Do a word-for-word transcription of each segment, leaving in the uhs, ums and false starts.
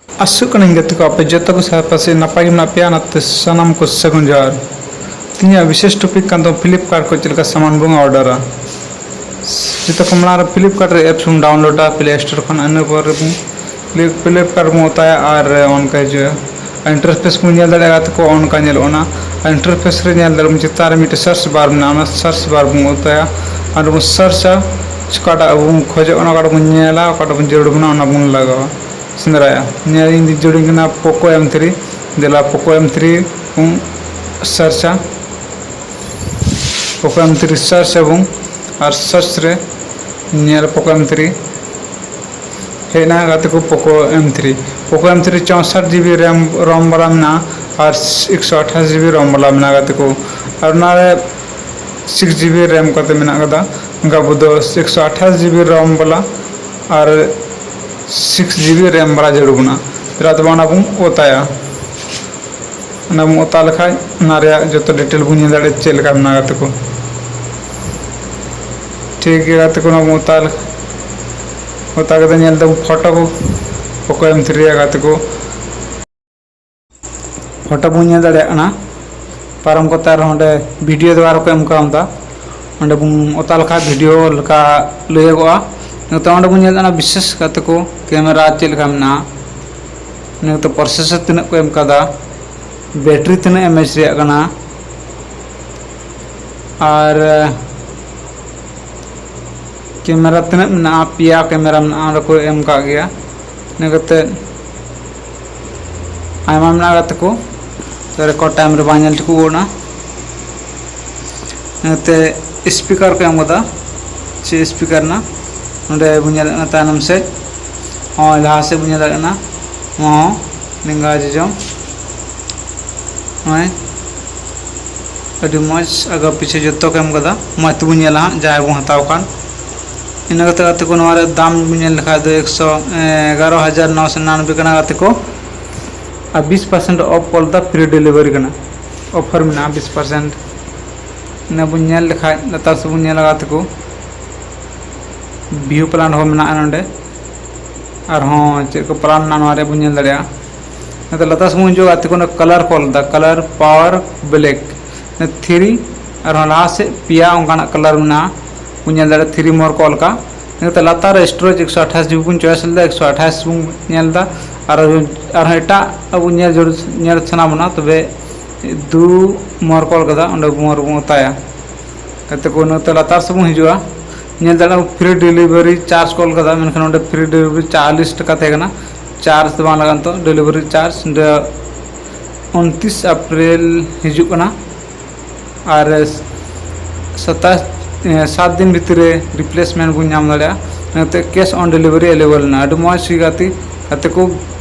ᱟᱥᱚᱜ ᱠᱟᱹᱱᱟᱹᱧ ᱜᱟᱛᱮ ᱠᱚ, ᱟᱯᱮ ᱡᱚᱛᱚ ᱠᱚ ᱥᱟᱯᱟᱥᱮ ᱱᱟᱯᱟᱭ ᱜᱮ ᱢᱮᱱᱟᱜ ᱯᱮᱭᱟ᱾ ᱚᱱᱟᱛᱮ ᱥᱟᱱᱟᱢ ᱠᱚ ᱥᱟᱹᱜᱩᱱ ᱡᱚᱦᱟᱨ᱾ ᱛᱮᱦᱮᱧᱟᱜ ᱵᱤᱥᱮᱥ ᱴᱚᱯᱤᱠ ᱠᱟᱱ ᱛᱟᱵᱚᱱᱟ ᱯᱷᱤᱞᱤᱯᱠᱟᱨᱴ ᱠᱷᱚᱱ ᱪᱮᱫ ᱞᱮᱠᱟ ᱥᱟᱢᱟᱱ ᱵᱚᱱ ᱚᱰᱟᱨᱟ᱾ ᱡᱚᱛᱚ ᱠᱷᱚᱱ ᱢᱟᱲᱟᱝ ᱨᱮ ᱯᱷᱤᱞᱤᱯᱠᱟᱨᱴ ᱨᱮ ᱮᱯᱥ ᱵᱚᱱ ᱰᱟᱣᱩᱱᱞᱳᱰᱟ ᱯᱞᱮ ᱥᱴᱳᱨ ᱠᱷᱚᱱ᱾ ᱤᱱᱟᱹ ᱯᱚᱨ ᱨᱮ ᱵᱚᱱ ᱯᱷᱤᱞᱤᱯ ᱯᱷᱤᱞᱤᱯᱠᱟᱨᱴ ᱵᱚᱱ ᱚᱛᱟᱭᱟ ᱟᱨ ᱚᱱᱠᱟ ᱦᱤᱡᱩᱜᱼᱟ᱾ ᱤᱱᱴᱟᱨᱯᱷᱮᱥ ᱵᱚᱱ ᱧᱮᱞ ᱫᱟᱲᱮᱭᱟᱜᱼᱟ ᱜᱟᱛᱮ ᱠᱚ, ᱚᱱᱠᱟ ᱧᱮᱞᱚᱜ ᱠᱟᱱᱟ᱾ ᱤᱱᱴᱟᱨᱯᱷᱮᱥ ᱨᱮ ᱧᱮᱞ ᱫᱟᱲᱮᱭᱟᱜ ᱵᱚᱱ ᱪᱮᱛᱟᱱ ᱨᱮ ᱢᱤᱫᱴᱮᱱ ᱥᱟᱨᱪ ᱵᱟᱨ ᱢᱮᱱᱟᱜᱼᱟ, ᱚᱱᱟ ᱥᱟᱨᱪ ᱵᱟᱨ ᱵᱚᱱ ᱚᱛᱟᱭᱟ᱾ ᱚᱸᱰᱮ ᱵᱚᱱ ᱥᱟᱨᱪᱟ, ᱚᱠᱟᱴᱟᱜ ᱵᱚᱱ ᱠᱷᱚᱡᱚᱜ ᱠᱟᱱᱟ, ᱚᱠᱟᱴᱟᱜ ᱵᱚᱱ ᱧᱮᱞᱟ, ᱚᱠᱟᱴᱟᱜ ᱵᱚᱱ ᱡᱟᱹᱨᱩᱲ ᱵᱚᱱᱟ, ᱚᱱᱟ ᱵᱚᱱ ᱞᱟᱜᱟᱣᱟ᱾ ᱥᱮᱸᱫᱽᱨᱟᱭᱟ᱾ ᱧᱮᱞ ᱤᱧ ᱡᱩᱲᱤᱧ ᱠᱟᱱᱟ ᱯᱳᱠᱳ ᱮᱢ ᱛᱷᱨᱤ᱾ ᱫᱮᱞᱟ ᱯᱳᱠᱳ ᱮᱢ ᱛᱷᱨᱤ ᱵᱚᱱ ᱥᱟᱨᱪᱟ᱾ ᱯᱳᱠᱳ ᱮᱢ ᱛᱷᱨᱤ ᱥᱟᱨᱪ ᱟᱵᱚᱱ ᱟᱨ ᱥᱟᱨᱪ ᱨᱮ ᱧᱮᱞ ᱯᱳᱠᱳ ᱮᱢ ᱛᱷᱨᱤ ᱦᱮᱡ ᱮᱱᱟ ᱜᱟᱛᱮ ᱠᱚ ᱯᱳᱠᱳ ᱮᱢ ᱛᱷᱨᱤ᱾ ᱯᱳᱠᱳ ᱮᱢ ᱛᱷᱨᱤ ᱪᱳᱥᱚᱴ ᱡᱤᱵᱤ ᱨᱮᱢ ᱨᱚᱢ ᱵᱟᱞᱟ ᱢᱮᱱᱟᱜᱼᱟ ᱟᱨ ᱮᱠᱥᱚ ᱟᱴᱷᱟᱥ ᱡᱤᱵᱤ ᱨᱚᱢ ᱵᱟᱞᱟ ᱢᱮᱱᱟᱜᱼᱟ ᱜᱟᱛᱮ ᱠᱚ᱾ ᱟᱨ ᱚᱱᱟᱨᱮ ᱥᱤᱠᱥ ᱡᱤᱵᱤ ᱨᱮᱢ ᱠᱟᱛᱮ ᱢᱮᱱᱟᱜ ᱠᱟᱫᱟ᱾ ᱟᱵᱚ ᱫᱚ ᱮᱠᱥᱚ ᱟᱴᱷᱟᱥ ᱡᱤᱵᱤ ᱨᱚᱢ ᱵᱟᱞᱟ ᱟᱨ ᱥᱤᱠᱥ ᱡᱤᱵᱤ ᱨᱮᱢ ᱵᱟᱲᱟ ᱡᱟᱹᱨᱩᱲ ᱵᱚᱱᱟ᱾ ᱯᱮᱲᱟ ᱫᱚ ᱚᱱᱟ ᱵᱚᱱ ᱚᱛᱟᱭᱟ᱾ ᱚᱱᱟ ᱵᱚᱱ ᱚᱛᱟ ᱞᱮᱠᱷᱟᱡ ᱚᱱᱟ ᱨᱮᱭᱟᱜ ᱡᱚᱛᱚ ᱰᱤᱴᱮᱞ ᱵᱚᱱ ᱧᱮᱞ ᱫᱟᱲᱮᱭᱟᱜᱼᱟ ᱪᱮᱫ ᱞᱮᱠᱟ ᱢᱮᱱᱟᱜᱼᱟ ᱜᱟᱛᱮ ᱠᱚ᱾ ᱴᱷᱤᱠ ᱜᱮᱭᱟ ᱜᱟᱛᱮ ᱠᱚ, ᱚᱱᱟ ᱵᱚᱱ ᱚᱛᱟ ᱞᱮᱠᱷᱟᱡ, ᱚᱛᱟ ᱠᱟᱛᱮ ᱧᱮᱞ ᱛᱟᱵᱚᱱ ᱯᱷᱳᱴᱳ ᱠᱚ ᱚᱠᱚᱭ ᱮᱢ ᱛᱷᱤᱨᱤᱭᱟ ᱜᱟᱛᱮ ᱠᱚ᱾ ᱯᱷᱳᱴᱳ ᱵᱚᱱ ᱧᱮᱞ ᱫᱟᱲᱮᱭᱟᱜ ᱠᱟᱱᱟ᱾ ᱯᱟᱨᱚᱢ ᱠᱚᱛᱮ ᱟᱨᱦᱚᱸ ᱚᱸᱰᱮ ᱵᱷᱤᱰᱤᱭᱳ ᱫᱚ ᱟᱨᱦᱚᱸ ᱠᱚ ᱮᱢ ᱠᱟᱣᱫᱟ᱾ ᱚᱸᱰᱮ ᱵᱚᱱ ᱚᱛᱟ ᱞᱮᱠᱷᱟᱡ ᱵᱷᱤᱰᱤᱭᱳ ᱞᱮᱠᱟ ᱞᱟᱹᱭᱟᱹᱜᱚᱜᱼᱟ᱾ ᱱᱤᱛᱚᱜ ᱚᱸᱰᱮ ᱵᱚᱱ ᱧᱮᱞ ᱠᱟᱱᱟ ᱵᱤᱥᱮᱥ ᱠᱟᱛᱮ ᱠᱚ ᱠᱮᱢᱮᱨᱟ ᱪᱮᱫ ᱞᱮᱠᱟ ᱢᱮᱱᱟᱜᱼᱟ, ᱱᱤᱛᱚᱜ ᱯᱨᱚᱥᱮᱥᱚᱨ ᱛᱤᱱᱟᱹᱜ ᱠᱚ ᱮᱢ ᱠᱟᱫᱟ, ᱵᱮᱴᱨᱤ ᱛᱤᱱᱟᱹᱜ ᱮᱢ ᱮᱭᱤᱪ ᱨᱮᱭᱟᱜ ᱠᱟᱱᱟ, ᱟᱨ ᱠᱮᱢᱮᱨᱟ ᱛᱤᱱᱟᱹᱜ ᱢᱮᱱᱟᱜᱼᱟ, ᱯᱮᱭᱟ ᱠᱮᱢᱮᱨᱟ ᱢᱮᱱᱟᱜᱼᱟ, ᱚᱸᱰᱮ ᱠᱚ ᱮᱢ ᱠᱟᱜ ᱜᱮᱭᱟ᱾ ᱤᱱᱟᱹ ᱠᱟᱛᱮ ᱟᱭᱢᱟ ᱢᱮᱱᱟᱜᱼᱟ ᱜᱟᱛᱮ ᱠᱚ, ᱨᱮᱠᱚᱨᱰ ᱴᱟᱭᱤᱢ ᱨᱮ ᱵᱟᱝ ᱧᱮᱞ ᱴᱷᱤᱠᱚᱜ ᱠᱟᱱᱟ᱾ ᱤᱱᱟᱹ ᱠᱟᱛᱮ ᱥᱯᱤᱠᱟᱨ ᱠᱚ ᱮᱢ ᱠᱟᱫᱟ, ᱪᱮᱫ ᱥᱯᱤᱠᱟᱨ ᱨᱮᱱᱟᱜ ᱱᱚᱸᱰᱮ ᱵᱚᱱ ᱧᱮᱞᱮᱫ ᱠᱟᱱᱟ ᱛᱟᱭᱱᱚᱢ ᱥᱮᱫ, ᱦᱚᱸ ᱞᱟᱦᱟ ᱥᱮᱫ ᱵᱚᱱ ᱧᱮᱞ ᱫᱟᱲᱮᱭᱟᱜ ᱠᱟᱱᱟ᱾ ᱦᱚᱸ ᱞᱮᱸᱜᱟ ᱡᱚᱡᱚᱢ, ᱱᱚᱜᱼᱚᱭ ᱟᱹᱰᱤ ᱢᱚᱡᱽ ᱟᱜᱟ ᱯᱤᱪᱷᱮ ᱡᱚᱛᱚ ᱠᱚ ᱮᱢ ᱠᱟᱫᱟ᱾ ᱢᱚᱡᱽ ᱛᱮᱵᱚᱱ ᱧᱮᱞᱟ ᱦᱟᱸᱜ ᱡᱟᱦᱟᱸᱭ ᱵᱚᱱ ᱦᱟᱛᱟᱣ ᱠᱷᱟᱱ᱾ ᱤᱱᱟᱹ ᱠᱟᱛᱮ ᱜᱟᱛᱮ ᱠᱚ ᱱᱚᱣᱟ ᱨᱮ ᱫᱟᱢ ᱵᱚᱱ ᱧᱮᱞ ᱞᱮᱠᱷᱟᱡ ᱫᱚ ᱮᱠᱥᱚ ᱮᱜᱟᱨᱚ ᱦᱟᱡᱟᱨ ᱱᱚᱥᱚ ᱱᱤᱨᱟᱱᱚᱵᱵᱳᱭ ᱠᱟᱱᱟ ᱜᱟᱛᱮ ᱠᱚ᱾ ᱟᱨ ᱵᱤᱥ percent of all the free delivery ᱠᱟᱱᱟ, ᱚᱯᱷᱟᱨ ᱢᱮᱱᱟᱜᱼᱟ ᱵᱤᱥ ᱯᱟᱨᱥᱮᱱᱴ᱾ ᱤᱱᱟᱹ ᱵᱚᱱ ᱧᱮᱞ ᱞᱮᱠᱷᱟᱡ ᱞᱟᱛᱟᱨ ᱥᱮᱫ ᱵᱚᱱ ᱧᱮᱞᱟ ᱜᱟᱛᱮ ᱠᱚ, ᱵᱷᱤᱭᱩ ᱯᱞᱟᱱ ᱦᱚᱸ ᱢᱮᱱᱟᱜᱼᱟ ᱱᱚᱰᱮ᱾ ᱟᱨᱦᱚᱸ ᱪᱮᱫ ᱠᱚ ᱯᱞᱟᱱ ᱢᱮᱱᱟᱜᱼᱟ, ᱱᱚᱣᱟ ᱨᱮ ᱵᱚᱱ ᱧᱮᱞ ᱫᱟᱲᱮᱭᱟᱜᱼᱟ᱾ ᱱᱚᱛᱮ ᱞᱟᱛᱟᱨ ᱥᱮᱫ ᱵᱚᱱ ᱦᱤᱡᱩᱜᱼᱟ, ᱜᱟᱛᱮ ᱠᱚ, ᱚᱱᱟ ᱠᱟᱞᱟᱨ ᱠᱚ ᱚᱞ ᱮᱫᱟ, ᱠᱟᱞᱟᱨ ᱯᱟᱣᱟᱨ ᱵᱞᱮᱠ, ᱛᱷᱨᱤ, ᱟᱨᱦᱚᱸ ᱞᱟᱦᱟ ᱥᱮᱫ ᱯᱮᱭᱟ ᱚᱱᱠᱟᱱᱟᱜ ᱠᱟᱞᱟᱨ ᱢᱮᱱᱟᱜᱼᱟ, ᱵᱚᱱ ᱧᱮᱞ ᱫᱟᱲᱮᱭᱟᱜᱼᱟ, ᱛᱷᱨᱤ ᱢᱳᱨ ᱠᱚ ᱚᱞ ᱠᱟᱜᱼᱟ᱾ ᱱᱚᱛᱮ ᱞᱟᱛᱟᱨ ᱨᱮ ᱥᱴᱳᱨᱮᱡᱽ ᱮᱠᱥᱚ ᱟᱴᱷᱟᱥ ᱡᱤᱵᱤ ᱵᱚᱱ ᱪᱚᱭᱮᱥ ᱞᱮᱫᱟ, ᱮᱠᱥᱚ ᱟᱴᱷᱟᱥ ᱵᱚᱱ ᱧᱮᱞ ᱮᱫᱟ᱾ ᱟᱨ ᱟᱨᱦᱚᱸ ᱮᱴᱟᱜ ᱟᱵᱚ ᱧᱮᱞ ᱡᱟᱹᱨᱩᱲ, ᱧᱮᱞ ᱥᱟᱱᱟ ᱵᱚᱱᱟ, ᱛᱚᱵᱮ ᱫᱩ ᱢᱳᱨ ᱠᱚ ᱚᱞ ᱠᱟᱫᱟ, ᱚᱸᱰᱮ ᱢᱳᱨ ᱵᱚᱱ ᱚᱛᱟᱭᱟ᱾ ᱜᱟᱛᱮ ᱠᱚ, ᱱᱚᱛᱮ ᱞᱟᱛᱟᱨ ᱥᱮᱫ ᱵᱚᱱ ᱦᱤᱡᱩᱜᱼᱟ, ᱧᱮᱞ ᱫᱟᱲᱮᱭᱟᱜᱼᱟ ᱯᱷᱨᱤ ᱰᱮᱞᱤᱵᱷᱟᱨᱤ ᱪᱟᱨᱡᱽ ᱠᱚ ᱚᱞ ᱠᱟᱫᱟ, ᱢᱮᱱᱠᱷᱟᱱ ᱚᱸᱰᱮ ᱯᱷᱨᱤ ᱰᱮᱞᱤᱵᱷᱟᱨᱤ ᱪᱟᱞᱤᱥ ᱴᱟᱠᱟ ᱛᱟᱦᱮᱸ ᱠᱟᱱᱟ, ᱪᱟᱨᱡᱽ ᱫᱚ ᱵᱟᱝ ᱞᱟᱜᱟᱜᱼᱟ ᱱᱤᱛᱚᱜ, ᱰᱮᱞᱤᱵᱷᱟᱨᱤ ᱪᱟᱨᱡᱽ ᱚᱸᱰᱮ ᱩᱱᱛᱤᱥ ᱮᱯᱨᱤᱞ ᱦᱤᱡᱩᱜ ᱠᱟᱱᱟ᱾ ᱟᱨ ᱥᱟᱛᱟᱥ, ᱮ, ᱥᱟᱛ ᱫᱤᱱ ᱵᱷᱤᱛᱤᱨ ᱨᱮ ᱨᱤᱯᱞᱮᱥᱢᱮᱱᱴ ᱵᱚᱱ ᱧᱟᱢ ᱫᱟᱲᱮᱭᱟᱜᱼᱟ᱾ ᱱᱚᱛᱮ ᱠᱮᱥ ᱚᱱ ᱰᱮᱞᱤᱵᱷᱟᱨᱤ ᱮᱵᱮᱞᱮᱵᱮᱞ ᱢᱮᱱᱟᱜᱼᱟ᱾ ᱟᱹᱰᱤ ᱢᱚᱡᱽ ᱜᱮ ᱜᱟᱛᱮ, ᱜᱟᱛᱮ ᱠᱚ,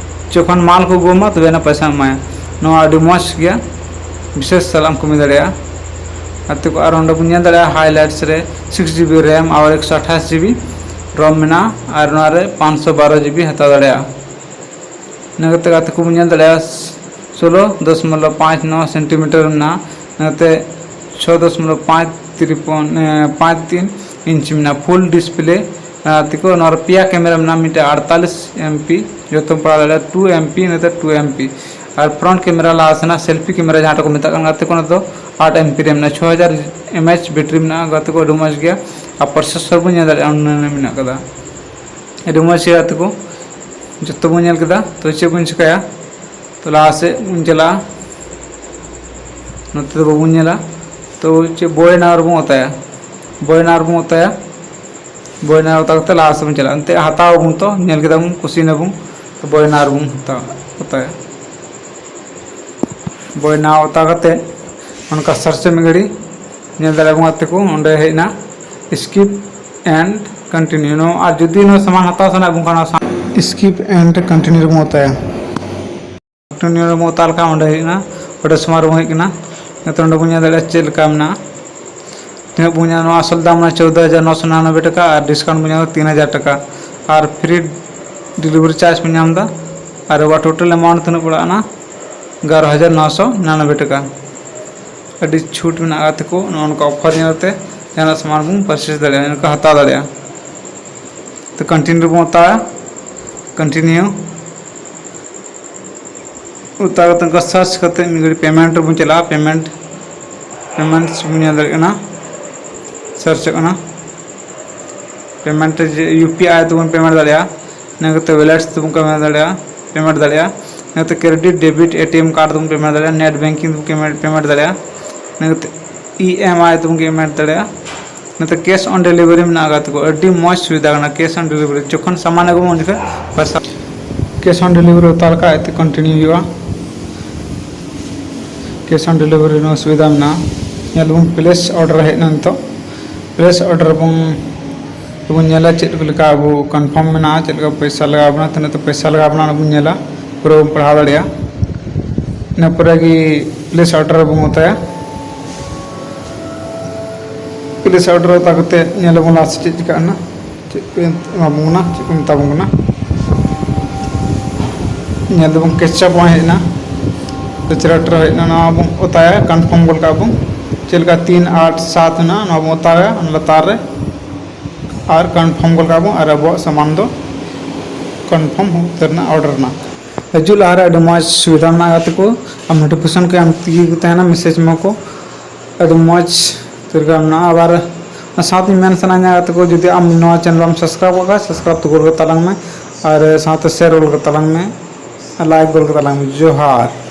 ᱡᱚᱠᱷᱚᱱ ᱢᱟᱞ ᱠᱚ ᱟᱹᱜᱩᱣᱟᱢᱟ, ᱛᱚᱵᱮ ᱟᱱᱟ ᱯᱚᱭᱥᱟᱢ ᱮᱢᱟᱭᱟ᱾ ᱱᱚᱣᱟ ᱟᱹᱰᱤ ᱢᱚᱡᱽ ᱜᱮᱭᱟ, ᱵᱤᱥᱮᱥ ᱥᱟᱞᱟᱜ ᱮᱢ ᱠᱟᱹᱢᱤ ᱫᱟᱲᱮᱭᱟᱜᱼᱟ᱾ ᱜᱟᱛᱮ ᱠᱚ, ᱟᱨ ᱚᱸᱰᱮ ᱵᱚᱱ ᱧᱮᱞ ᱫᱟᱲᱮᱭᱟᱜᱼᱟ, ᱦᱟᱭᱞᱟᱭᱤᱴᱥ ᱨᱮ ᱥᱤᱠᱥ ᱡᱤᱵᱤ ᱨᱮᱢ ᱟᱨ ᱮᱠᱥᱚ ᱟᱴᱷᱟᱥ ᱡᱤᱵᱤ ᱨᱚᱢ ᱢᱮᱱᱟᱜᱼᱟ, ᱟᱨ ᱱᱚᱣᱟ ᱨᱮ ᱯᱟᱸᱪᱥᱚ ᱵᱟᱨᱚ ᱡᱤᱵᱤ ᱦᱟᱛᱟᱣ ᱫᱟᱲᱮᱭᱟᱜᱼᱟ᱾ ᱤᱱᱟᱹ ᱠᱟᱛᱮ ᱜᱟᱛᱮ ᱠᱚ ᱵᱚᱱ ᱧᱮᱞ ᱫᱟᱲᱮᱭᱟᱜᱼᱟ, ᱥᱳᱞᱳ ᱫᱚᱥᱢᱚᱞᱚᱵ ᱯᱟᱸᱪ ᱱᱚ ᱥᱮᱱᱴᱤᱢᱤᱴᱟᱨ ᱢᱮᱱᱟᱜᱼᱟ᱾ ᱤᱱᱟᱹ ᱠᱟᱛᱮ ᱪᱷᱚ ᱫᱚᱥᱢᱚᱞᱚᱵ ᱯᱟᱸᱪ ᱛᱤᱨᱯᱚᱱ, ᱮ, ᱯᱟᱸᱪ ᱛᱤᱱ ᱤᱧᱪᱤ ᱢᱮᱱᱟᱜᱼᱟ᱾ ᱯᱷᱩᱞ ᱰᱤᱥᱯᱞᱮ, ᱟᱨ ᱛᱤᱠᱚ ᱱᱚᱣᱟ ᱨᱮ ᱯᱮᱭᱟ ᱠᱮᱢᱮᱨᱟ ᱢᱮᱱᱟᱜᱼᱟ, ᱢᱤᱫᱴᱮᱡ ᱟᱴᱛᱟᱞᱤᱥ ᱮᱢ ᱯᱤ, ᱡᱚᱛᱚᱢ ᱯᱟᱲᱟᱣ ᱫᱟᱲᱮᱭᱟᱜᱼᱟ, ᱴᱩ ᱮᱢ ᱯᱤ, ᱤᱱᱟᱹ ᱠᱟᱛᱮ ᱴᱩ ᱮᱢ ᱯᱤ᱾ ᱟᱨ ᱯᱷᱨᱚᱱᱴ ᱠᱮᱢᱮᱨᱟ ᱞᱟᱦᱟ ᱥᱮᱱᱟᱜ ᱥᱮᱞᱯᱷᱤ ᱠᱮᱢᱮᱨᱟ ᱡᱟᱦᱟᱸ ᱴᱟᱜ ᱠᱚ ᱢᱮᱛᱟᱜ ᱠᱟᱱ, ᱜᱟᱛᱮ ᱠᱚ, ᱚᱱᱟ ᱫᱚ ᱟᱴ ᱮᱢ ᱯᱤ ᱨᱮ ᱢᱮᱱᱟᱜᱼᱟ, ᱪᱷᱚ ᱦᱟᱡᱟᱨ ᱮᱢ ᱮᱭᱤᱪ ᱵᱮᱴᱨᱤ ᱢᱮᱱᱟᱜᱼᱟ᱾ ᱜᱟᱛᱮ ᱠᱚ, ᱟᱹᱰᱤ ᱢᱚᱡᱽ ᱜᱮᱭᱟ᱾ ᱟᱨ ᱯᱨᱚᱥᱮᱥᱚᱨ ᱵᱚᱱ ᱧᱮᱞ ᱫᱟᱲᱮᱭᱟᱜᱼᱟ, ᱚᱱᱟ ᱢᱮᱱᱟᱜ ᱠᱟᱫᱟ, ᱟᱹᱰᱤ ᱢᱚᱡᱽ ᱜᱮᱭᱟ᱾ ᱜᱟᱛᱮ ᱠᱚ, ᱡᱚᱛᱚ ᱵᱚᱱ ᱧᱮᱞ ᱠᱮᱫᱟ, ᱛᱚ ᱪᱮᱫ ᱵᱚᱱ ᱪᱤᱠᱟᱹᱭᱟ? ᱛᱚ ᱞᱟᱦᱟ ᱥᱮᱫ ᱵᱚᱱ ᱪᱟᱞᱟᱜᱼᱟ, ᱱᱚᱛᱮ ᱫᱚ ᱵᱟᱵᱚᱱ ᱧᱮᱞᱟ᱾ ᱛᱚ ᱪᱮᱫ ᱵᱚᱭ ᱱᱟᱣ ᱨᱮᱵᱚᱱ ᱚᱛᱟᱭᱟ, ᱵᱚᱭ ᱱᱟᱣ ᱨᱮᱵᱚᱱ ᱚᱛᱟᱭᱟ᱾ ᱵᱚᱭ ᱱᱟᱣ ᱚᱛᱟ ᱠᱟᱛᱮ ᱞᱟᱦᱟ ᱥᱮᱫ ᱵᱚᱱ ᱪᱟᱞᱟᱜᱼᱟ᱾ ᱮᱱᱛᱮ ᱦᱟᱛᱟᱣ ᱟᱵᱚᱱ, ᱛᱚ ᱧᱮᱞ ᱠᱮᱫᱟ ᱵᱚᱱ, ᱠᱩᱥᱤᱭᱮᱱᱟ ᱵᱚᱱ, ᱛᱚ ᱵᱚᱭ ᱱᱟᱣ ᱨᱮᱵᱚᱱ ᱦᱟᱛᱟᱣᱟ, ᱚᱛᱟᱭᱟ᱾ ᱵᱚᱭ ᱱᱟᱣ ᱚᱛᱟ ᱠᱟᱛᱮ ᱚᱱᱠᱟ ᱥᱟᱨᱪ ᱢᱤᱫ ᱜᱷᱟᱹᱲᱤ ᱧᱮᱞ ᱫᱟᱲᱮᱭᱟᱜ ᱵᱚᱱ ᱜᱟᱛᱮ ᱠᱚ, ᱚᱸᱰᱮ ᱦᱮᱡ ᱮᱱᱟ skip and continue᱾ ᱱᱚᱣᱟ ᱟᱨ ᱡᱩᱫᱤ ᱱᱚᱣᱟ ᱥᱟᱢᱟᱱ ᱦᱟᱛᱟᱣ ᱥᱟᱱᱟᱭᱮᱫ ᱵᱚᱱ ᱠᱷᱟᱱ, ᱱᱚᱣᱟ ᱥᱟᱢᱟᱱ skip and continue ᱨᱮᱵᱚᱱ ᱚᱛᱟᱭᱟ᱾ Continue ᱨᱮᱵᱚᱱ ᱚᱛᱟ ᱞᱮᱠᱷᱟᱱ ᱚᱸᱰᱮ ᱦᱮᱡ ᱮᱱᱟ, ᱚᱸᱰᱮ ᱥᱟᱢᱟᱱ ᱨᱮᱵᱚᱱ ᱦᱮᱡ ᱮᱱᱟ᱾ ᱱᱤᱛᱚᱜ ᱚᱸᱰᱮ ᱵᱚᱱ ᱧᱮᱞ ᱫᱟᱲᱮᱭᱟᱜᱼᱟ ᱪᱮᱫ ᱞᱮᱠᱟ ᱢᱮᱱᱟᱜᱼᱟ, ᱛᱤᱱᱟᱹᱜ ᱵᱚᱱ ᱧᱟᱢᱟ᱾ ᱱᱚᱣᱟ ᱟᱥᱚᱞ ᱫᱟᱢ ᱠᱟᱱᱟ ᱪᱳᱫᱽᱫᱳ ᱦᱟᱡᱟᱨ ᱱᱚᱥᱚ ᱱᱤᱨᱟᱱᱚᱵᱵᱳᱭ ᱴᱟᱠᱟ ᱟᱨ discount ᱵᱚᱱ ᱧᱟᱢᱟ ᱛᱤᱱ ᱦᱟᱡᱟᱨ ᱴᱟᱠᱟ, ᱟᱨ free delivery charge ᱵᱚᱱ ᱧᱟᱢ ᱮᱫᱟ᱾ ᱟᱨ ᱟᱵᱚᱣᱟᱜ total amount ᱛᱤᱱᱟᱹᱜ ᱯᱟᱲᱟᱜ ᱠᱟᱱᱟ? ᱮᱜᱟᱨᱚ ᱦᱟᱡᱟᱨ ᱱᱚᱥᱚ ᱱᱤᱨᱟᱱᱚᱵᱵᱳᱭ ᱴᱟᱠᱟ᱾ ᱟᱹᱰᱤ ᱪᱷᱩᱴ ᱢᱮᱱᱟᱜᱼᱟ ᱜᱟᱛᱮ ᱠᱚ, ᱱᱚᱜᱼᱚ ᱱᱚᱝᱠᱟ offer ᱧᱮᱞ ᱠᱟᱛᱮ ᱡᱟᱦᱟᱱᱟᱜ ᱥᱟᱢᱟᱱ ᱵᱚᱱ purchase ᱫᱟᱲᱮᱭᱟᱜᱼᱟ, ᱱᱚᱝᱠᱟ ᱦᱟᱛᱟᱣ ᱫᱟᱲᱮᱭᱟᱜᱼᱟ᱾ ᱛᱚ continue ᱨᱮᱵᱚᱱ ᱚᱛᱟᱭᱟ᱾ Continue. ᱚᱛᱟ ᱠᱟᱛᱮ ᱚᱱᱠᱟ search ᱠᱟᱛᱮ ᱢᱤᱫ ᱜᱷᱟᱹᱲᱤᱡ payment ᱨᱮᱵᱚᱱ ᱪᱟᱞᱟᱜᱼᱟ᱾ Payment, payment ᱵᱚᱱ ᱧᱮᱞ ᱫᱟᱲᱮᱭᱟᱜ ᱠᱟᱱᱟ, search ᱠᱟᱱᱟ᱾ Payment ᱨᱮ ᱡᱮ UPI ᱛᱮᱵᱚᱱ payment ᱫᱟᱲᱮᱭᱟᱜᱼᱟ, ᱤᱱᱟᱹ ᱠᱟᱛᱮ wallet ᱛᱮᱵᱚᱱ payment ᱫᱟᱲᱮᱭᱟᱜᱼᱟ, payment ᱫᱟᱲᱮᱭᱟᱜᱼᱟ᱾ ᱤᱱᱟᱹ ᱠᱟᱛᱮ credit, debit, ATM card ᱛᱮᱵᱚᱱ payment ᱫᱟᱲᱮᱭᱟᱜᱼᱟ, net banking ᱛᱮᱵᱚᱱ payment, payment ᱫᱟᱲᱮᱭᱟᱜᱼᱟ᱾ ᱤᱱᱟᱹ ᱠᱟᱛᱮ EMI ᱛᱮᱵᱚᱱ payment ᱫᱟᱲᱮᱭᱟᱜᱼᱟ᱾ ᱱᱚᱛᱮ cash on delivery ᱢᱮᱱᱟᱜ ᱟᱠᱟᱫ ᱛᱟᱠᱚ, ᱟᱹᱰᱤ ᱢᱚᱡᱽ ᱥᱩᱵᱤᱫᱷᱟ ᱠᱟᱱᱟ᱾ Cash on delivery ᱡᱚᱠᱷᱚᱱ ᱥᱟᱢᱟᱱ ᱟᱹᱜᱩ ᱩᱱ ᱡᱚᱠᱷᱚᱱ ᱯᱚᱭᱥᱟ, cash on delivery ᱚᱛᱟ ᱞᱮᱠᱷᱟᱡ ᱛᱮ continue ᱦᱩᱭᱩᱜᱼᱟ᱾ Cash on delivery ᱨᱮᱱᱟᱜ ᱥᱩᱵᱤᱫᱷᱟ ᱢᱮᱱᱟᱜᱼᱟ᱾ ᱧᱮᱞ ᱵᱚᱱ place order ᱦᱮᱡ ᱮᱱᱟ᱾ ᱱᱤᱛᱚᱜ place order ᱵᱚᱱ ᱛᱚᱵᱚᱱ ᱧᱮᱞᱟ ᱪᱮᱫ ᱞᱮᱠᱟ ᱟᱵᱚ confirm ᱢᱮᱱᱟᱜᱼᱟ, ᱪᱮᱫ ᱞᱮᱠᱟ ᱯᱚᱭᱥᱟ ᱞᱟᱜᱟᱣ ᱵᱚᱱᱟ, ᱛᱤᱱᱟᱹᱜ ᱛᱮ ᱯᱚᱭᱥᱟ ᱞᱟᱜᱟᱣ ᱵᱚᱱᱟ, ᱚᱱᱟ ᱵᱚᱱ ᱧᱮᱞᱟ, ᱯᱩᱨᱟᱹ ᱵᱚᱱ ᱯᱟᱲᱦᱟᱣ ᱫᱟᱲᱮᱭᱟᱜᱼᱟ᱾ ᱤᱱᱟᱹ ᱯᱚᱨᱮ ᱜᱮ place order ᱵᱚᱱ ᱚᱛᱟᱭᱟ᱾ Place order ᱚᱛᱟ ᱠᱟᱛᱮ ᱧᱮᱞ ᱟᱵᱚᱱ last ᱪᱮᱫ ᱪᱤᱠᱟᱹᱜ ᱠᱟᱱᱟ, ᱪᱮᱫ ᱠᱚ ᱮᱢᱟ ᱵᱚᱱ ᱠᱟᱱᱟ, ᱪᱮᱫ ᱠᱚ ᱢᱮᱛᱟ ᱵᱚᱱ ᱠᱟᱱᱟ᱾ ᱧᱮᱞ ᱫᱟᱵᱚᱱ captcha ᱵᱚᱱ ᱦᱮᱡ ᱮᱱᱟ, captcha order ᱦᱮᱡ ᱮᱱᱟ, ᱱᱚᱣᱟ ᱵᱚᱱ ᱚᱛᱟᱭᱟ, confirm ᱜᱚᱫ ᱠᱟᱜᱼᱟ ᱵᱚᱱ᱾ ᱪᱮᱫ ᱞᱮᱠᱟ ᱛᱤᱱ ᱟᱴ ᱥᱟᱛ ᱦᱮᱱᱟᱜᱼᱟ, ᱱᱚᱣᱟ ᱵᱚᱱ ᱚᱛᱟᱭᱟ ᱚᱱᱟ ᱞᱟᱛᱟᱨ ᱨᱮ᱾ ᱟᱨ confirm ᱜᱚᱫ ᱠᱟᱜᱼᱟ ᱵᱚᱱ ᱟᱨ ᱟᱵᱚᱣᱟᱜ ᱥᱟᱢᱟᱱ ᱫᱚ confirm ᱩᱛᱟᱹᱨ ᱮᱱᱟ, order ᱮᱱᱟ᱾ ᱦᱤᱡᱩᱜ ᱞᱟᱦᱟᱨᱮ ᱟᱹᱰᱤ ᱢᱚᱡᱽ ᱥᱩᱵᱤᱫᱷᱟ ᱢᱮᱱᱟᱜᱼᱟ ᱜᱟᱛᱮ ᱠᱚ, ᱟᱢ notification ᱠᱚ ᱮᱢ ᱛᱮᱜᱮ ᱠᱚ ᱛᱟᱦᱮᱱᱟ, message ᱟᱢᱟ ᱠᱚ᱾ ᱟᱹᱰᱤ ᱢᱚᱡᱽ ᱛᱟᱹᱨᱤᱠᱟ ᱢᱮᱱᱟᱜᱼᱟ᱾ ᱟᱵᱟᱨ ᱚᱱᱟ ᱥᱟᱶᱛᱮ ᱢᱮᱱ ᱥᱟᱱᱟᱧᱟ ᱜᱟᱛᱮ ᱠᱚ, ᱡᱩᱫᱤ ᱟᱢ ᱱᱚᱣᱟ channel ᱵᱟᱢ subscribe ᱟᱠᱟᱫ ᱠᱷᱟᱱ subscribe ᱛᱚ ᱜᱚᱫ ᱠᱟᱛᱟ ᱞᱟᱝ ᱢᱮ ᱟᱨ ᱥᱟᱶᱛᱮ share ᱜᱚᱫ ᱠᱟᱛᱟ ᱞᱟᱝ ᱢᱮ, like ᱜᱚᱫ ᱠᱟᱛᱟ ᱞᱟᱝ ᱢᱮ᱾ ᱡᱚᱦᱟᱨ᱾